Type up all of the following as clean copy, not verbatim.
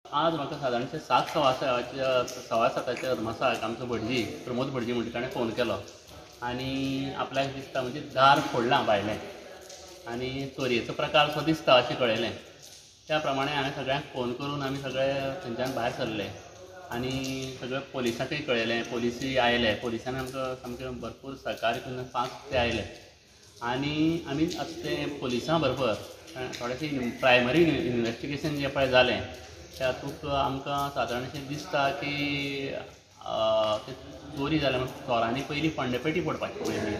आज म्हाका सादारणशें 7:15 अदमासाक आमचो भटजी प्रमोद भटजी म्हणटा ताणें फोन केलो आनी आपल्याक दिसता म्हणजे दार फोडलां भायलें आनी चोरयेचो प्रकार सो दिसता अशें कळयलें. त्या प्रमाणे हांवें सगळ्यांक फोन करून आमी सगळे थंयच्यान भायर सरले आनी सगळे पोलिसांकय कळयलें. पोलिसूय आयले, पोलिसांनी आमकां सामकें भरपूर सहकार्य करून फास्ट ते आयले आनी आमी आतां ते पोलिसां बरोबर थोडेशें प्रायमरी इन्वेस्टिगेशन जें पळय जालें तातूंत आमकां सादारणशें दिसता की ते चोरी जाल्या म्हणून चोरांनी पयलीं फंडपेटी फोडपाची पळयली.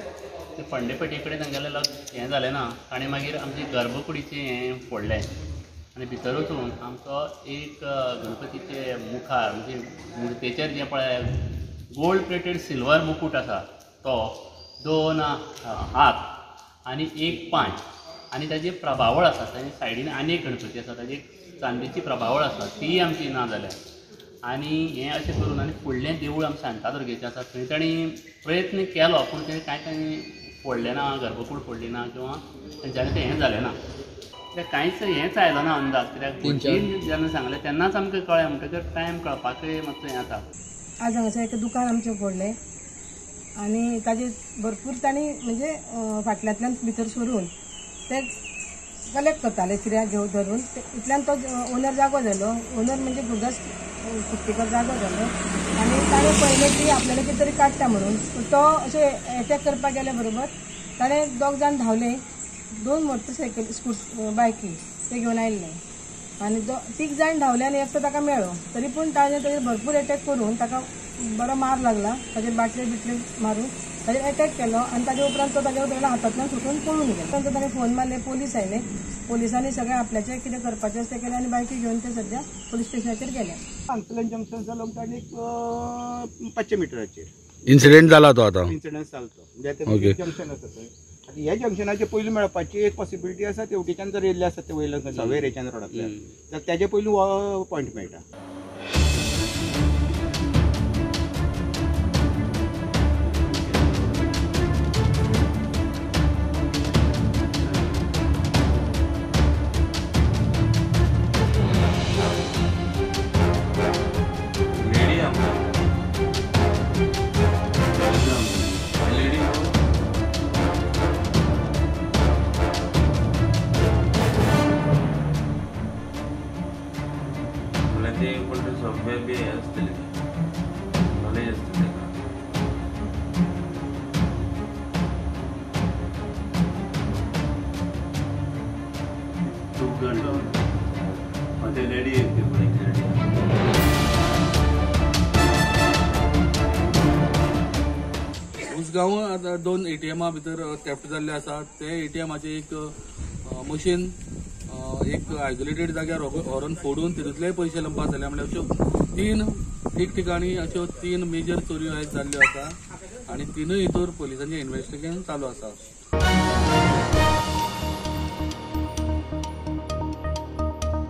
ते फंडपेटी कडेन तांगेलें लक्ष हें जालें ना, ताणें मागीर आमची गर्भकुडीचें हें फोडलें आनी भितर वचून आमचो एक गणपतीचे मुखार म्हणजे मुर्तेचेर जें पळय गोल्ड प्लेटेड सिल्वर मुकूट आसा तो 2 हात आनी 1 पांय आनी ताजी प्रभावळ आसा, ताजे सायडीन आनी एक गणपती आसा ताजी चांदीची प्रभावळ आसा तीय आमची ना जाल्या. आनी हें अशें करून आनी फुडलें देवूळ आमचें शांतादुर्गेचें आसा थंय तांणी प्रयत्न केलो पूण तें कांय तांणी फोडलें ना, गर्भकूड फोडली ना किंवां तेंच्यांनी तें हें जालें ना, कित्याक कांयच हेंच आयलो ना अंदाज. कित्याक जेन्ना सांगलें तेन्नाच आमकां कळ्ळें म्हणटकच टायम कळपाकय मातसो हें जाता. आज हांगासर एक दुकान आमचें फोडलें आनी ताजेर भरपूर तांणी म्हणजे फाटल्यांतल्यान भितर सरून ते कलेक्ट करताले कित्याक घेवन धरून. इतल्यान तो ओनर जागो जालो, ओनर म्हणजे गुरुदास कुट्टीकर जागो जालो आनी ताणें पळयलें की आपल्याला कितें तरी काडटा म्हणून तो अशें एटॅक करपाक गेल्या बरोबर ताणें 2 जाण धांवले, 2 मोटरसायकल स्कूटर बायकी ते घेवन आयिल्ले आनी 3 जाण धांवले आनी एकटो ताका मेळ्ळो. तरी पूण ताणें ताजेर भरपूर एटॅक करून ताका बरो मार लागला, ताजेर बाटले बिटले मारून ताजेर एटॅक केलो आनी ताजे उपरांत तो ताज्या उपरांत हातांतल्यान सुटून पळून गेलो. तांकां ताणें फोन मारले, पोलीस आयले, पोलिसांनी सगळें आपल्याचें कितें करपाचें आसा तें केलें आनी बायकी घेवन ते सद्या पोलीस स्टेशनाचेर गेले. हांगसरल्यान जंक्शन जालो म्हणटा एक 500 मिटराचेर इन्सिडेंट जाला तो. आतां इन्सिडंट जालो तो म्हणजे जंक्शन आसा थंय. आतां ह्या जंक्शनाचे पयलीं मेळपाची एक पॉसिबिलिटी आसा, तेवटेच्यान जर येयल्ले आसा ते वयल्यान सवेरेच्यान रोडांतल्यान जाल्यार तेजे पयलीं हो पॉयंट मेळटा. उसगांव आतां 2 ATM भितर थेफ्ट जाल्ले आसा. ते ATMाचे एक मशीन एक आयसोलेटेड जाग्यार व्हरून फोडून तितूंतलेय पयशे लंपास जाले. म्हणल्यार अश्यो 3 ठिकठिकाणी अश्यो 3 मेजर चोरयो आयज जाल्ल्यो आसा आनी 3 हितूर पोलिसांचें इन्वेस्टिगेशन चालू आसा.